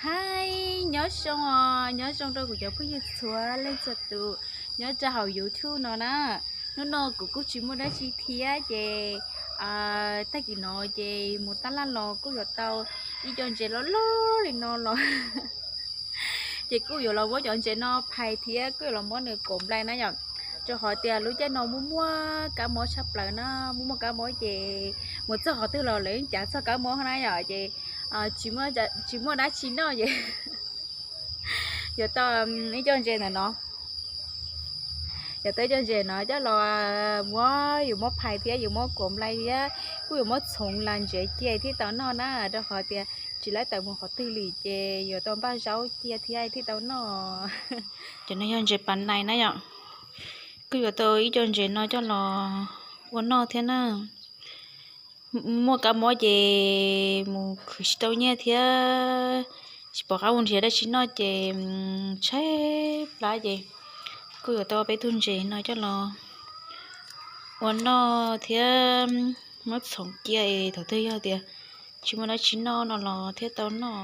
Hais, nyob zoo os, nyob zoo rau kuv cov phooj ywg txhua leej txhua tus nyob rau hauv YouTube no na. Hnub no kuv kuj tsis muaj dab tsi thiab ces tag kis no ces mus tab laj los kuj yuav tau ib co ntses loj loj li no los ces kuj yuav los muab cov ntses no phais thiab kuj yuav los muab nws kuam nplai na yom. Rau qhov tias lub caij no muaj muaj kab mob tshaj plaws na, muaj muaj kab mob ces mus txog qhov twg los lawv cav txog kab mob na yom, ces tsis muaj dab tsi noj ces yuav tau ib co ntses ntawm no, yuav tau ib co ntses no coj los muab, yuav muab phais thiab yuav muab kuam nplai thiab kuj yuav muab txhoov las ntsev cia thiaj tau noj na, rau qhov tias tsis laib tawm mus qhov twg li ces yuav tau npaj zaub cia thiab thiaj tau noj. Cov no yog ntses pas nais na yom, kuj yuav tau ib co ntses no coj los ua noj thiab na. Muaj kab mob ces mus khwv tsis tau nyiaj thiab tsis pom qab mus nrhiav dab tsi noj ces tshaib plab ces kuj yuav tau peb tug ntses no coj los ua noj thiab muab txhoov cia es thaum twg yog tias tsis muaj dab tsi noj no los thiaj tau noj.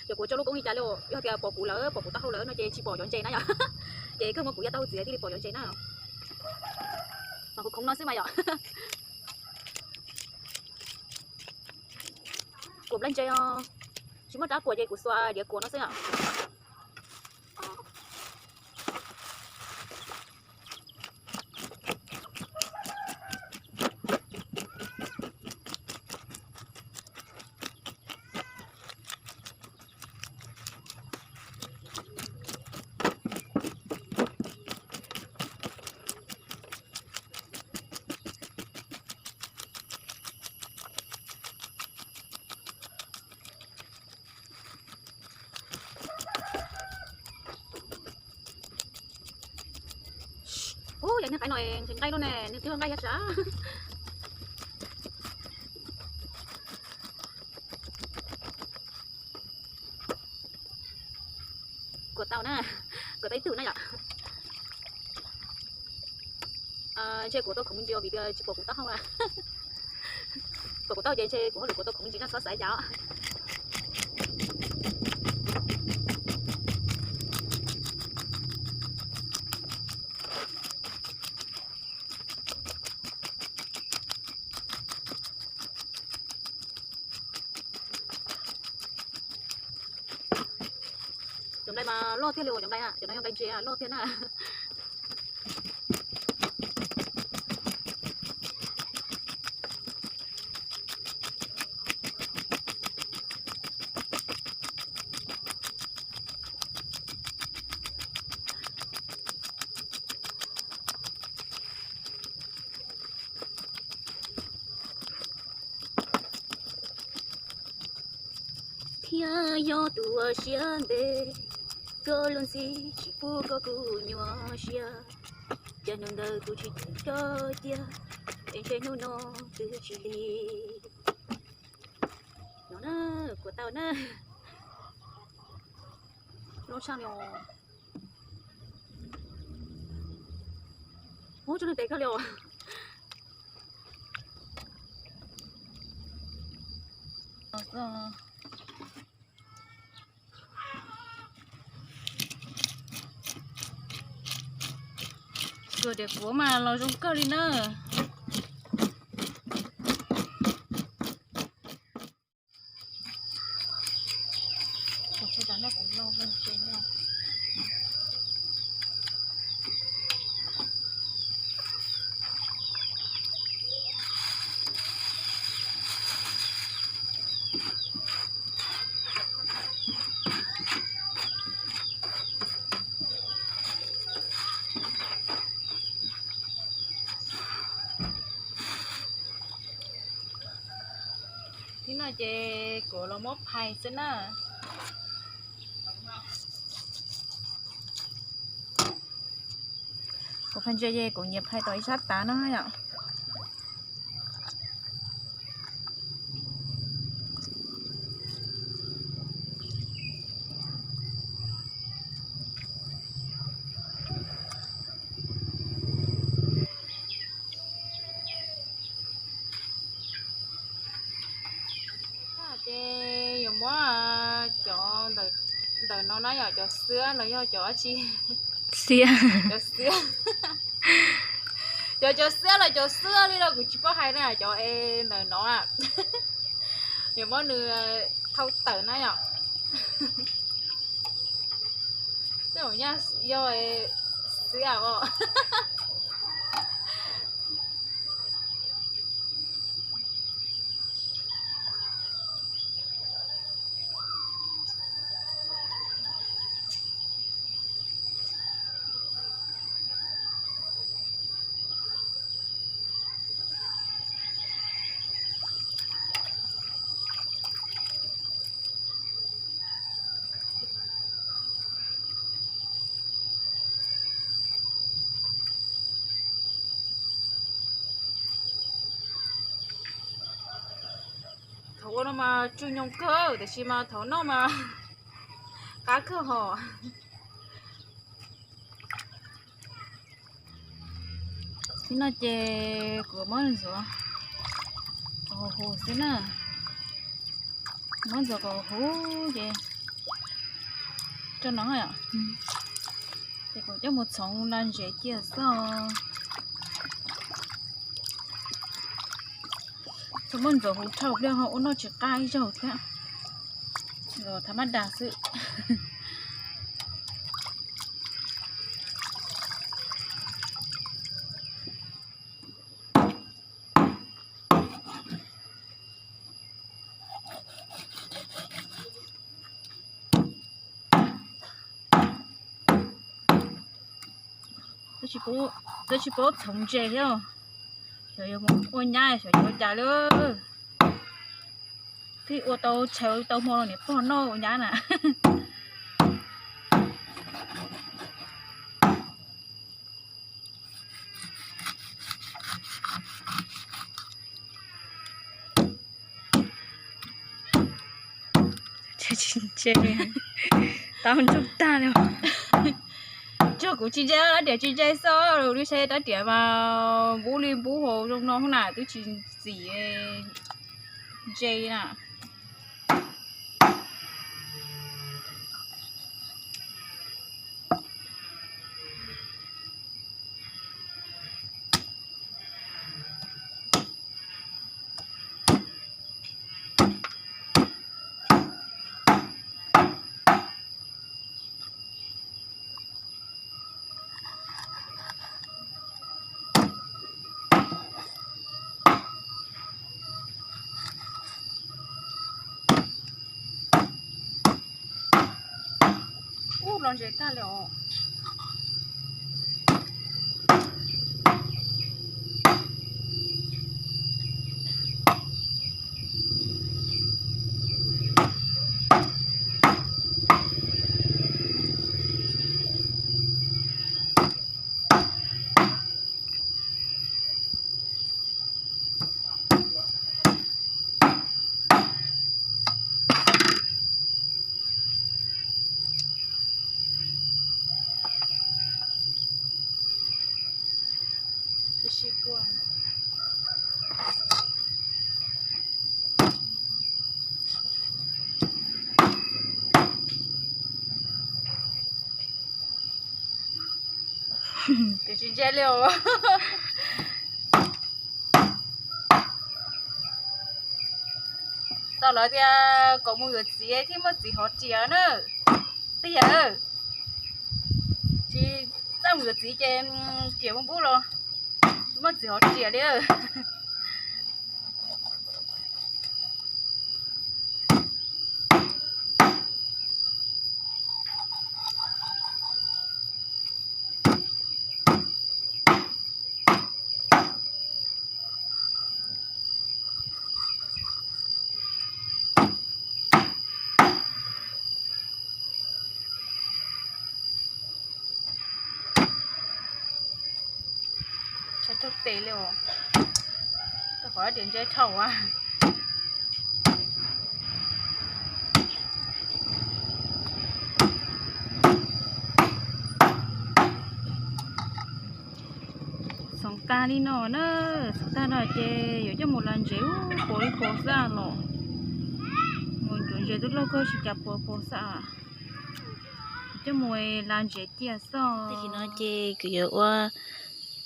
Ces kuv tso lub koob li cas li, yog tias pom kuv lawm, pom kuv taub hau lawm no ces tsis pom cov ntses na yom. Ces kawg muab kuv yav taub hau txiav thiaj li pom cov ntses na. Mas kuv khoov no xwb mas yom. Kuam nplai ntses os, tsis muaj rab kuam ces kuv xuas diav kuam no xwb yom. Ub, yog niag qaib no nqaij luaj ne, nws twb nqaij yog sav. Kuam tau na, kuam tau ib tug na yom. Ntshe kuv tau khoov me ntsis vim tias tsis pom kuv taub hau. Pom kuv taub hau ces ntshe kuv hauj lwm kuv tau khoov me ntsis no txhob xav cas. Cov nplai mas loj thiab li cov nplai, cov no yog nplai ntses loj thiab na. Thiab yog tus uas siab ntev, koj lub ntxim tsis pub koj kuv nyuaj siab, cas hnub ntawd kuv tsis ceem koj cia, es ntshe hnub no twb tsis lig. No na, kuam tau na. Loj tshaj li os. Ub, tsuas nws tes kawg li os. Kuam diav kuam mas los zoo kawg li na. Thib no ces kuv los muab phais xwb na. Kuv phais ntses ces kuv nyiam phais tom ib sab tav no yom. Ces yuav muab Yog cov xiab no yog cov dab tsi? Xiab. Cov xiab, cov, cov xiab los cov xiab li no kuv tsis paub hais na, cov es ntawm no, yuav muab nws thau tawm na yom. Tej zaum nyaj yog xiab os. Thaum ua no mas tsw nyoos kawg, tiam sis mas thaum noj mas qab kawg hos. Tib no ces kuv muab ntxuav kom huv huv xwb na. Muab ntxuav kom huv ces rau no, ces kuv coj mus txhoov na ntsev cia xwb. Txhoov muab ntxuav huv dhau pliag ho ua noj tsis qab ib zaug thiab. Thaum maj das xwb. Twb tsis paub txhoov ntses thiab. Xyov yuav ua nyab xyov yuav ua cas lawm. Twb ua tau tshaw tau hmo los niam pog noj ua nyab na. Tsis ntse, tau ntsoog tag li. Tsuas kuv tsis ntse, rab riam tsis ntse xwb, lub sab rab riam mas npub li npub hauv zoo no na twb tsis txim ntse na. Ub, los ntses tag li os. Ces tsis ntse li os. Tau lawv tias kom mus yuav txiv thiaj muaj txiv hov riam na. Tiag, tsis txawj mus yuav txiv ces riam mus npub los muaj txiv hov riam li. Tes li, qhov tias ntse dhau a. Txhoov tag li no na, txhoov tag no ces yuav coj mus las ntsev ub puas li puas xwb los. Mus ncuav ntses twb loj kawg tsis cas puas puas xwb. Coj mus la ntsev ciaj xwb. Tam sim no ces kuv yuav ua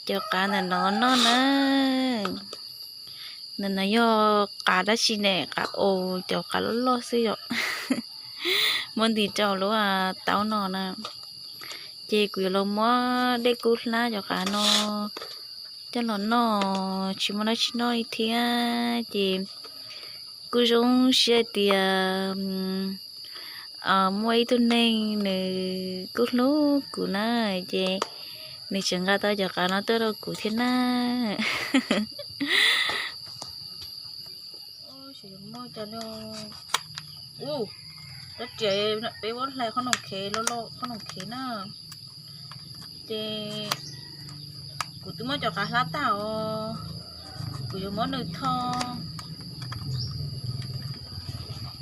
cov qav ntawm no noj na. Ntawm no yog qav dab tsi ne, qav, cov qav loj loj xwb yom. Muab ntim rau lub taub no na. Ces kuv yuav los muab dej kub hlab cov qav no coj los noj, tsis muaj dab tsi noj li thiab. Ces kuj zoo siab hais tias muaj ib tug neeg nws kuj hlub kuv na, ces nws tseem nqa tau cov qav no tuaj rau kuv thiab na. Ua, rab riam peb muab hlais qhob noom khev, qhob noom khev na. Ces kuv twb muab cov qav hlab tag os, kuv yuav muab nws tho.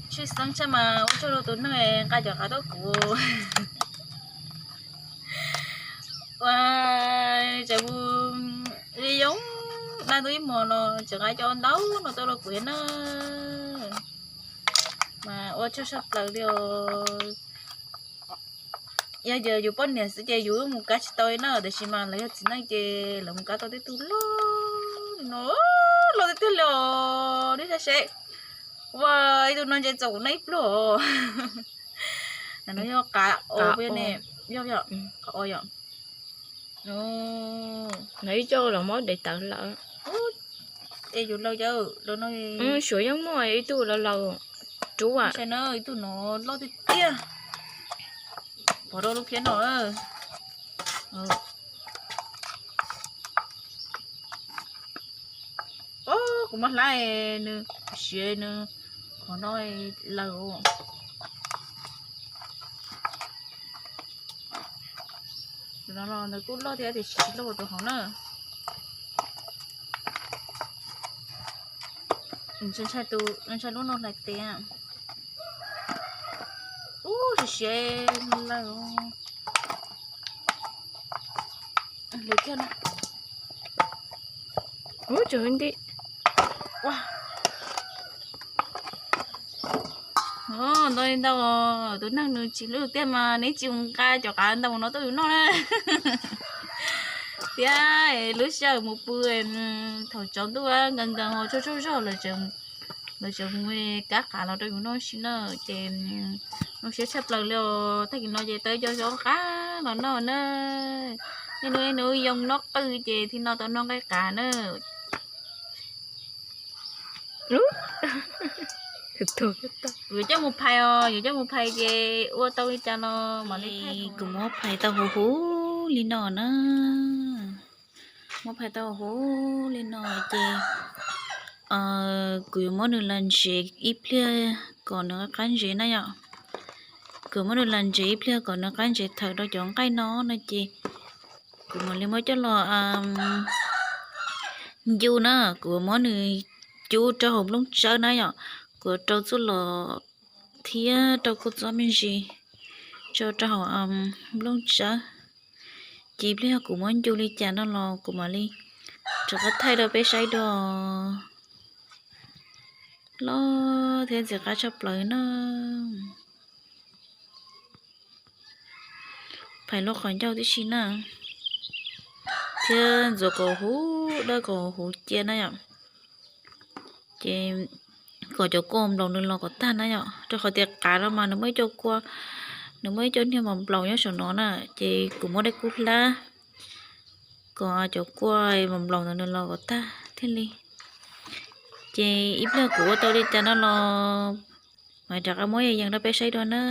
Tshwj xeeb tshaj mas ua tsaug rau tus neeg nqa cov qav tuaj kuv. Ua, tseem mus li yoov dab ntub ib hmos no tseem nqa cov ntau no tuaj rau kuv thiab na. Mas ua tsaug tshaj plaws li os. Yog tias yus poj niam xwb ces yus mus kab tsis tau li na, tiam sis mas lawv yog txiv neej ces lawv mus kab tau tej tug loj no, loj tiag tiag li os. Neb saib seb, ua, ib tug no ntshe txaus kuv noj ib pluag os. No yog qav o, yog, yog, qav o yom. No ib co los muab dev tawv lawm. Es yus laus cawv, suav yeej muaj ib tug laus laus rub a. Ib tug no loj tiag tiag. Pov rau lub phiab no. Kuv muab hlab nws siav nws qhov no lawm. Tus no los ntawd kuj loj thiab tiam sis tsis loj tus hauv na. Ntshai tus, ntshai lub no hlais tes. Ub, siav siav lawm. Ub, tsam nti. Ntau li ntau, tus neeg nws tsis hlub tiag mas neb tsis mus nqa cov qav ntau no tuaj yus noj na. Thiab lub sij hawm mus pw thaum tsaus ntuj nkees nkees ho tsaug tsaug zog lawm tseem mus kab qav los rau yus noj si na. Ces zoo siab tshaj plaws li os, tag kis no ces tau cov zoo qav los noj na. Nej hnub hnub yoo noj qwj ces thiaj noj tau noj nqaij qav na. Yuav coj mus phais os, yuav coj mus phais ces ua tau li cas los mam li phais. Kuv muab phais tau huv huv li no na. Muab phais tau huv huv li no ces kuv yuav muab nws las ntsev ib pliag kom nws qab ntsev na yom. Kuv muab nws las ntsev ib pliag kom nws qab ntsev thawm rau cov nqaij no no ces kuv mam li muab coj los ncu na. Kuv muab nws cub rau hauv nplooj tsawb na yom. Kuv rau txuj lom thiab rau kua txob me ntsis tso rau hauv nplooj tsawb. Ces ib pliag kuv muab ncu li cas no los kuv mam li rov qab thaij rau peb saib dua. Loj thiab ntxim qab tshaj plaws na. Phais lub qhov ncauj tib si na, thiab ntxuav kom huv dawb kom huv cia na yom. Ces kom cov kua nplaum nws los kom tag na yom, rau qhov tias qav no mas nws muaj ib co kua, nws muaj ib co niag mos nplaum nyob saum no na, ces kuv muab dej kub hlab kom cov kua mos nplaum ntawd nws los kom tag thiaj li. Ces ib pliag kuv ua tau li cas no los mam rov qab muab yees rau peb saib dua na.